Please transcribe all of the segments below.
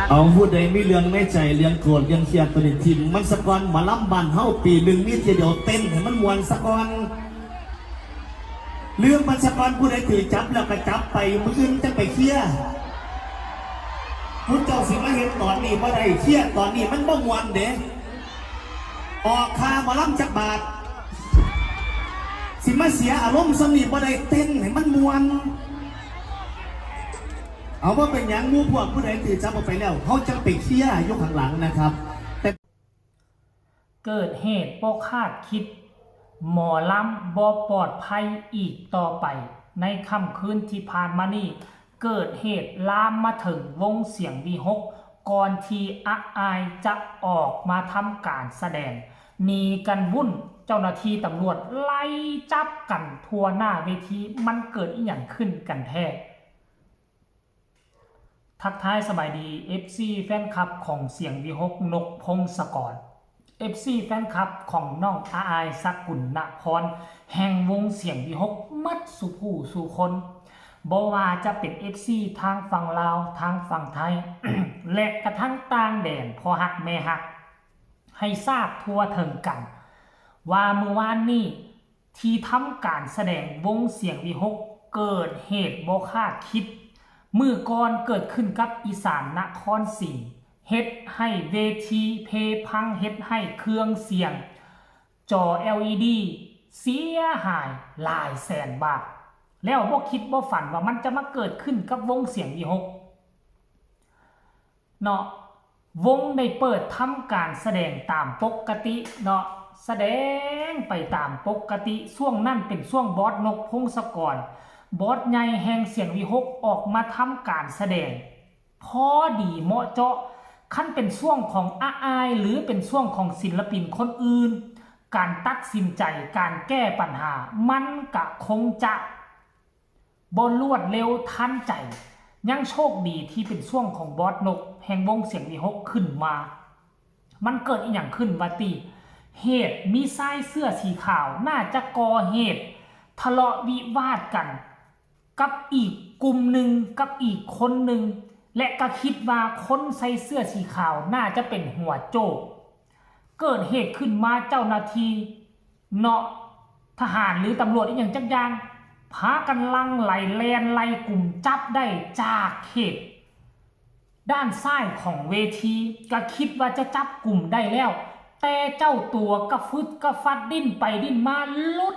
ເອົາ ຜູ້ໃດມີເລື່ອງໃນໃຈ ເລື່ອງໂກດ ເລື່ອງຄຽດ ໂຕນີ້ຖິ້ມມັນສາກ່ອນ. ໝໍລຳບ້ານເຮົາປີໜຶ່ງມີເທື່ອດຽວ ເຕັ້ນໃຫ້ມັນມ່ວນສາກ່ອນ. ລືມມັນສາກ່ອນ. ຜູ້ໃດຖືກຈັບແລ້ວກໍຈັບໄປ ມື້ອື່ນຈັ່ງໄປເຄຍ. ໝູ່ເຈົ້າຊິມາເຮັດຕອນນີ້ບໍ່ໄດ້ ເຄຍຕອນນີ້ມັນບໍ່ມ່ວນເດ້. ອອກຄ່າໝໍລຳຈັກບາດ ຊິມາເສຍອາລົມສ່ຳນີ້ບໍ່ໄດ້ ເຕັ້ນໃຫ້ມັນມ່ວນ. ເອົາ ບໍ່ເປັນຫຍັງ ໝູ່ພວກຜູ້ໃດຖືກຈັບອອກໄປແລ້ວ ເຮົາຈັ່ງໄປເຄຍຢູ່ຂ້າງຫຼັງນະຄັບ. ແຕ່ ເກີດເຫດບໍ່ຄາດຄິດ ໝໍລຳບໍ່ປອດໄພອີກຕໍ່ໄປ. ໃນຄ່ຳຄືນທີ່ຜ່ານມານີ້ ເກີດເຫດລາມມາເຖິງວົງສຽງວີຫົກ ກ່ອນທີ່ອາອາຍຈະອອກມາທຳການສະແດງ ໜີກັນວຸ້ນ ເຈົ້າໜ້າທີ່ຕຳຫຼວດໄລ່ຈັບກັນທົ່ວໜ້າເວທີ. ມັນເກີດອີ່ຫຍັງຂຶ້ນກັນແທ້? ທັກທາຍສະບາຍດີ ເອັຟຊີ ແຟນຄລັບຂອງສຽງວີຫົກ ນົກ ພົງສະກອນ, ເອັຟຊີ ແຟນຄລັບຂອງນ້ອງອາອາຍ ສະກຸນນະພອນ ແຫ່ງວົງສຽງວີຫົກ ໝົດສູ່ຜູ້ສູ່ຄົນ. ບໍ່ວ່າຈະເປັນເອັຟຊີທາງຝັ່ງລາວ, ທາງຝັ່ງໄທ ແລະ ກະທັງຕ່າງແດນ ພໍ່ຮັກແມ່ຮັກ ໃຫ້ຊາບທົ່ວເຖິງກັນວ່າ ມື້ວານນີ້ທີ່ທຳການສະແດງວົງສຽງວີຫົກ ເກີດເຫດບໍ່ຄາດຄິດ. ມື້ກ່ອນເກີດຂຶ້ນກັບອີສານນະຄອນສີ ເຮັດໃຫ້ເວທີເພພັງ, ເຮັດໃຫ້ເຄື່ອງສຽງ ຈໍ ແອລອີດີ ເສຍຫາຍຫຼາຍແສນບາດ, ແລ້ວບໍ່ຄິດບໍ່ຝັນວ່າມັນຈະມາເກີດຂຶ້ນກັບວົງສຽງວີຫົກເນາະ. ວົງໄດ້ເປີດທຳການສະແດງຕາມປົກກະຕິເນາະ, ສະແດງໄປຕາມປົກກະຕິ. ຊ່ວງນັ້ນເປັນຊ່ວງບອດ ນົກ ພົງສະກອນ ບອດໃຫຍ່ແຫ່ງສຽງວີຫົກ ອອກມາທຳການສະແດງ. ພໍດີເໝາະເຈາະ, ຄັນເປັນຊ່ວງຂອງອາອາຍ ຫຼື ເປັນຊ່ວງຂອງສິນລະປິນຄົນອື່ນ, ການຕັດສິນໃຈ, ການແກ້ບັນຫາ ມັນກະຄົງຈະບໍ່ລວດເລັວທັນໃຈ. ຍັງໂຊກດີທີ່ເປັນຊ່ວງຂອງບອດ ນົກ ແຫ່ງວົງສຽງວີຫົກ ຂຶ້ນມາ. ມັນເກີດອີ່ຫຍັງຂຶ້ນວະຕິ? ເຫດມີຊາຍເສື້ອສີຂາວ ໜ້າຈະກໍ່ເຫດທະເລາະວິວາດກັນ ກັບອີກກຸ່ມໜຶ່ງ ກັບອີກຄົນໜຶ່ງ ແລະ ກະຄິດວ່າຄົນໃສ່ເສື້ອສີຂາວໜ້າຈະເປັນຫົວໂຈກ. ເກີດເຫດຂຶ້ນມາ ເຈົ້າໜ້າທີ່ເນາະ ທະຫານ ຫຼື ຕຳຫຼວດອີ່ຫຍັງຈັກຢ່າງ ພາກັນຫຼັ່ງໄຫຼແລ່ນໄລ່ກຸມຈັບໄດ້ຈາກເຂດ ດ້ານຊ້າຍຂອງເວທີ ກະຄິດວ່າຈະຈັບກຸມໄດ້ແລ້ວ, ແຕ່ເຈົ້າຕົວກະຟຶດກະຟັດ ດີ້ນໄປດີ້ນມາ ຫຼຸດ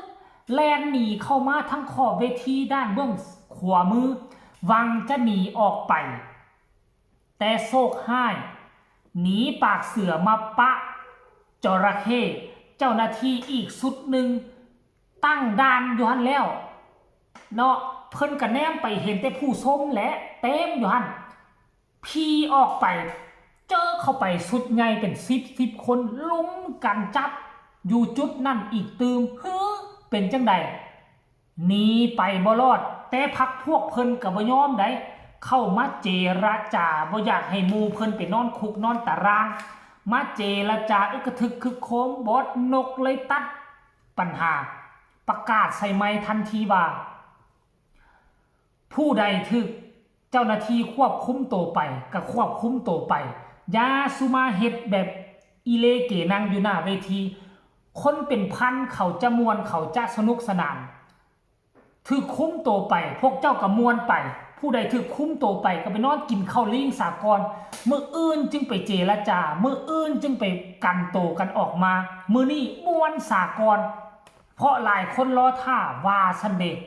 ແລ່ນໜີເຂົ້າມາທາງຂອບເວທີດ້ານເບື້ອງຂວາມື ຫວັງຈະໜີອອກໄປ. ແຕ່ໂຊກຮ້າຍ ໜີປາກເສືອມາປະຈໍລະເຂ້. ເຈົ້າໜ້າທີ່ອີກຊຸດໜຶ່ງຕັ້ງດ່ານຢູ່ຫັ້ນແລ້ວເນາະ, ເພິ່ນກະແນມໄປເຫັນແຕ່ຜູ້ຊົມແຫຼະ ເຕັມຢູ່ຫັ້ນ. ຜີ່ອອກໄປ ເຈີເຂົ້າໄປຊຸດໃຫຍ່ເປັນສິບສິບຄົນ ລຸມກັນຈັບຢູ່ຈຸດນັ້ນອີກຕື່ມ. ຫື ເປັນຈັ່ງໃດ? ໜີໄປບໍ່ລອດ, ແຕ່ພັກພວກເພິ່ນກະບໍ່ຍອມໃດ, ເຂົ້າມາເຈລະຈາ, ບໍ່ຢາກໃຫ້ໝູ່ເພິ່ນໄປນອນຄຸກນອນຕາລາງ, ມາເຈລະຈາອຶກກະທຶກຄຶກໂຄມ. ບອດນົກເລີຍຕັດບັນຫາ, ປະກາດໃສ່ໄມທັນທີວ່າ ຜູ້ໃດຖືກເຈົ້າໜ້າທີ່ຄວບຄຸມໂຕໄປ ກະຄວບຄຸມໂຕໄປ, ຢ່າສູ່ມາເຮັດແບບອີເລເກນັງຢູ່ໜ້າເວທີ. ຄົນເປັນພັນເຂົາຈະມ່ວນ ເຂົາຈະສະໜຸກສະໜານ. ຖືກຄຸມໂຕໄປ ພວກເຈົ້າກະມ່ວນໄປ, ຜູ້ໃດຖືກຄຸມໂຕໄປກະໄປນອນກິນເຂົ້າລີງສາກ່ອນ, ມື້ອື່ນຈຶ່ງໄປເຈລະຈາ, ມື້ອື່ນຈຶ່ງໄປກັນໂຕກັນອອກມາ, ມື້ນີ້ມ່ວນສາກ່ອນ ເພາະຫຼາຍຄົນລໍຖ້າວ່າຊັ້ນເດ.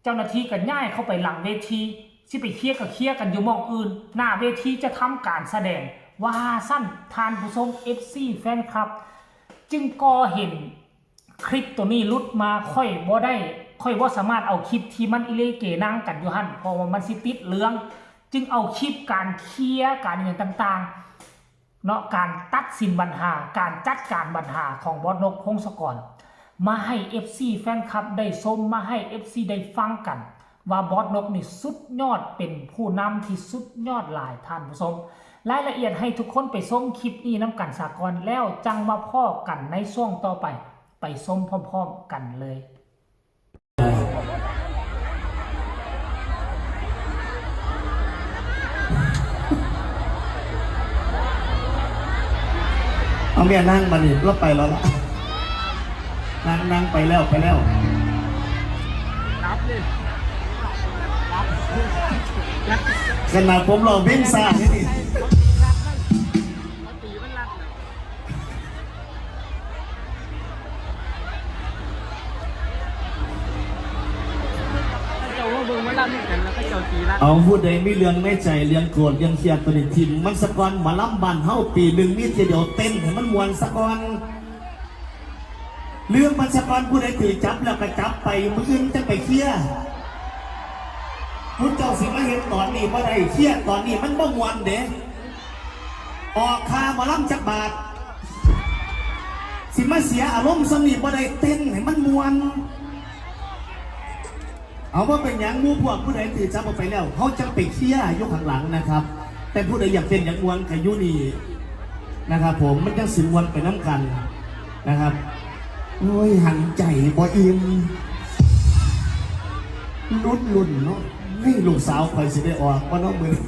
ເຈົ້າໜ້າທີ່ກະຍ້າຍເຂົ້າໄປຫຼັງເວທີ, ຊິໄປເຄຍກະເຄຍກັນຢູ່ໝ່ອງອື່ນ, ໜ້າເວທີຈະທຳການສະແດງ ວ່າຊັ້ນ. ທ່ານຜູ້ຊົມ ເອັຟຊີ ແຟນຄລັບ ຈຶ່ງກໍເຫັນຄລິບໂຕນີ້ຫຼຸດມາ. ຂ້ອຍບໍ່ໄດ້ ຂ້ອຍບໍ່ສາມາດເອົາຄລິບທີ່ມັນອີເລເກນັງກັນຢູ່ຫັ້ນ ເພາະວ່າມັນຊິຕິດເລື່ອງ, ຈຶ່ງເອົາຄລິບການເຄຍ ການອີ່ຫຍັງຕ່າງໆ ເນາະ ການຕັດສິນບັນຫາ ການຈັດການບັນຫາຂອງບອດນົກ ພົງສະກອນ ມາໃຫ້ເອັຟຊີ ແຟນຄລັບໄດ້ຊົມ, ມາໃຫ້ເອັຟຊີ ໄດ້ຟັງກັນ ວ່າບອດນົກນີ້ສຸດຍອດ ເປັນຜູ້ນຳທີ່ສຸດຍອດຫຼາຍ ທ່ານຜູ້ຊົມ. ລາຍລະອຽດໃຫ້ທຸກຄົນໄປຊົມຄລິບນີ້ນຳກັນສາກ່ອນ ແລ້ວຈັ່ງມາພໍ້ກັນໃນຊ່ວງຕໍ່ໄປ, ໄປຊົມພ້ອມໆກັນເລີຍ. ເອົາແມ່ນັ່ງບາດນີ້ ລາວໄປແລ້ວລະ ນັ່ງ ນັ່ງ ໄປແລ້ວ ໄປແລ້ວ ຂະໜາດຜົມຮ້ອງເພງຊ້ານີ້ ເຂົາເຈົ້າມາເບິ່ງໝໍລຳນຳກັນ ແລ້ວເຂົາເຈົ້າຕີລັດ. ເອົາ ຜູ້ໃດມີເລື່ອງໃນໃຈ ເລື່ອງໂກດ ເລື່ອງຄຽດ ໂຕນີ້ຖິ້ມມັນສາກ່ອນ. ໝໍລຳບ້ານເຮົາປີໜຶ່ງມີເທື່ອດຽວ ເຕັ້ນໃຫ້ມັນມ່ວນສາກ່ອນ. ລືມມັນສາກ່ອນ. ຜູ້ໃດຖືກຈັບແລ້ວກໍຈັບໄປ ມື້ອື່ນຈັ່ງໄປເຄຍ. ພວກເຈົ້າຊິມາເຮັດຕອນນີ້ບໍ່ໄດ້ ເຄຍຕອນນີ້ມັນບໍ່ມ່ວນເດ້. ອອກຄ່າໝໍລຳຈັກບາດ ຊິມາເສຍອາລົມສ່ຳນີ້ບໍ່ໄດ້ ເຕັ້ນໃຫ້ມັນມ່ວນ. ເອົາ ບໍ່ເປັນຫຍັງ ໝູ່ພວກຜູ້ໃດຖືກຈັບອອກໄປແລ້ວ ເຮົາຈະໄປເຄຍຢູ່ຂ້າງຫຼັງນະຄັບ. ແຕ່ຜູ້ໃດຢາກເຕັ້ນຢາກມ່ວນກໍຢູ່ນີ້ນະຄັບຜົມ ມັນຈັ່ງຊິມ່ວນໄປນຳກັນນະຄັບ. ໂອ້ຍ ຫັນໃຈບໍ່ອີ່ມ ລຸ້ນໆເນາະ. ເຮີ້ຍ ລູກສາວຂ້ອຍຊິໄດ້ອອກບໍ່ເນາະມື້ນີ້.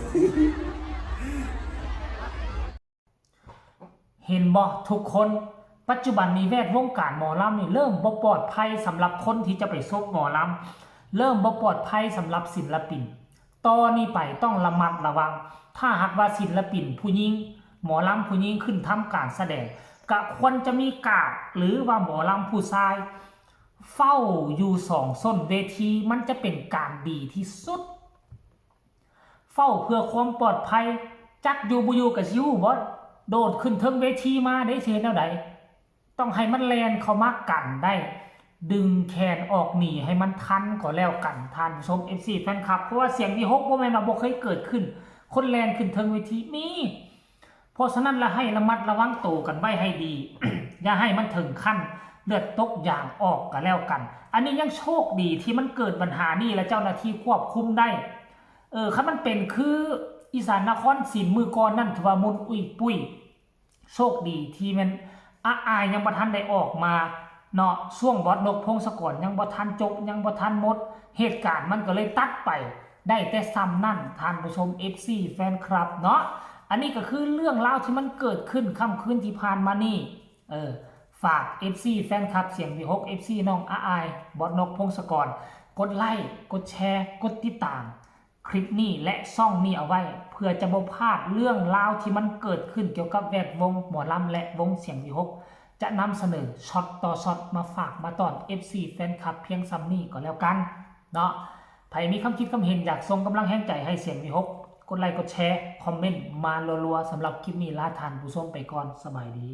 ເຫັນບໍ່ທຸກຄົນ? ປັດຈຸບັນນີ້ແວດວົງການໝໍລຳນີ້ເລີ່ມບໍ່ປອດໄພສຳລັບຄົນທີ່ຈະໄປຊົມໝໍລຳ, ເລີ່ມບໍ່ປອດໄພສຳລັບສິນລະປິນ. ຕໍ່ນີ້ໄປຕ້ອງລະມັດລະວັງ. ຖ້າຫາກວ່າສິນລະປິນຜູ້ຍິງ, ໝໍລຳຜູ້ຍິງຂຶ້ນທຳການສະແດງ, ກະຄວນຈະມີກາດ ຫຼືວ່າໝໍລຳຜູ້ຊາຍເຝົ້າຢູ່ສອງສົ້ນເວທີ, ມັນຈະເປັນການດີທີ່ສຸດ. ເຝົ້າເພື່ອຄວາມປອດໄພ, ຈັກຢູ່ບໍ່ຢູ່ກໍຊິຮູ້ບໍ່? ໂດດຂຶ້ນເທິງເວທີມາເດ້ ຊິເຮັດແນວໃດ? ຕ້ອງໃຫ້ມັນແລ່ນເຂົ້າມາກັນໄດ້, ດຶງແຂນອອກໜີໃຫ້ມັນທັນກໍແລ້ວກັນ ທ່ານຜູ້ຊົມ ເອັຟຊີ ແຟນຄລັບ, ເພາະວ່າສຽງວີຫົກບໍ່ແມ່ນວ່າບໍ່ເຄີຍເກີດຂຶ້ນ, ຄົນແລ່ນຂຶ້ນເທິງເວທີມີ. ເພາະສະນັ້ນລະ ໃຫ້ລະມັດລະວັງໂຕກັນໄວ້ໃຫ້ດີ, ຢ່າໃຫ້ມັນເຖິງຂັ້ນເລືອດຕົກຢາງອອກກໍແລ້ວກັນ. ອັນນີ້ຍັງໂຊກດີທີ່ມັນເກີດບັນຫານີ້ ແລະ ເຈົ້າໜ້າທີ່ຄວບຄຸມໄດ້. ເອີ ຄັນມັນເປັນຄືອີສານນະຄອນສິນມື້ກ່ອນນັ້ນ ຖືວ່າໝຸ່ນອຸ້ຍປຸ້ຍ. ໂຊກດີທີ່ແມ່ນອາອາຍຍັງບໍ່ທັນໄດ້ອອກມາເນາະ, ຊ່ວງບອດນົກ ພົງສະກອນ ຍັງບໍ່ທັນຈົບ ຍັງບໍ່ທັນໝົດ, ເຫດການມັນກໍເລີຍຕັດໄປໄດ້ແຕ່ສ່ຳນັ້ນ ທ່ານຜູ້ຊົມ ເອັຟຊີ ແຟນຄລັບເນາະ. ອັນນີ້ກໍຄືເລື່ອງລາວທີ່ມັນເກີດຂຶ້ນຄ່ຳຄືນທີ່ຜ່ານມານີ້. ເອີ ຝາກ ເອັຟຊີ ແຟນຄລັບສຽງວີຫົກ ເອັຟຊີ ນ້ອງອາອາຍ ບອດນົກ ພົງສະກອນ ກົດໄລ້ ກົດແຊ ກົດຕິດຕາມ ຄລິບນີ້ ແລະ ຊ່ອງນີ້ເອົາໄວ້ ເພື່ອຈະບໍ່ພາດເລື່ອງລາວທີ່ມັນເກີດຂຶ້ນກ່ຽວກັບແວດວົງໝໍລຳ ແລະ ວົງສຽງວີຫົກ ຈະນຳສະເໜີຊັອດຕໍ່ຊັອດມາຝາກມາຕ້ອນ ເອັຟຊີ ແຟນຄລັບພຽງສ່ຳນີ້ກໍແລ້ວກັນເນາະ. ໃຜມີຄຳຄິດຄຳເຫັນ ຢາກສົ່ງກຳລັງແຮງໃຈໃຫ້ສຽງວີຫົກ ກົດໄລ້ ກົດແຊ ຄອມເມັນມາລັວໆ. ສຳລັບຄລິບນີ້ລາທ່ານຜູ້ຊົມໄປກ່ອນ. ສະບາຍດີ.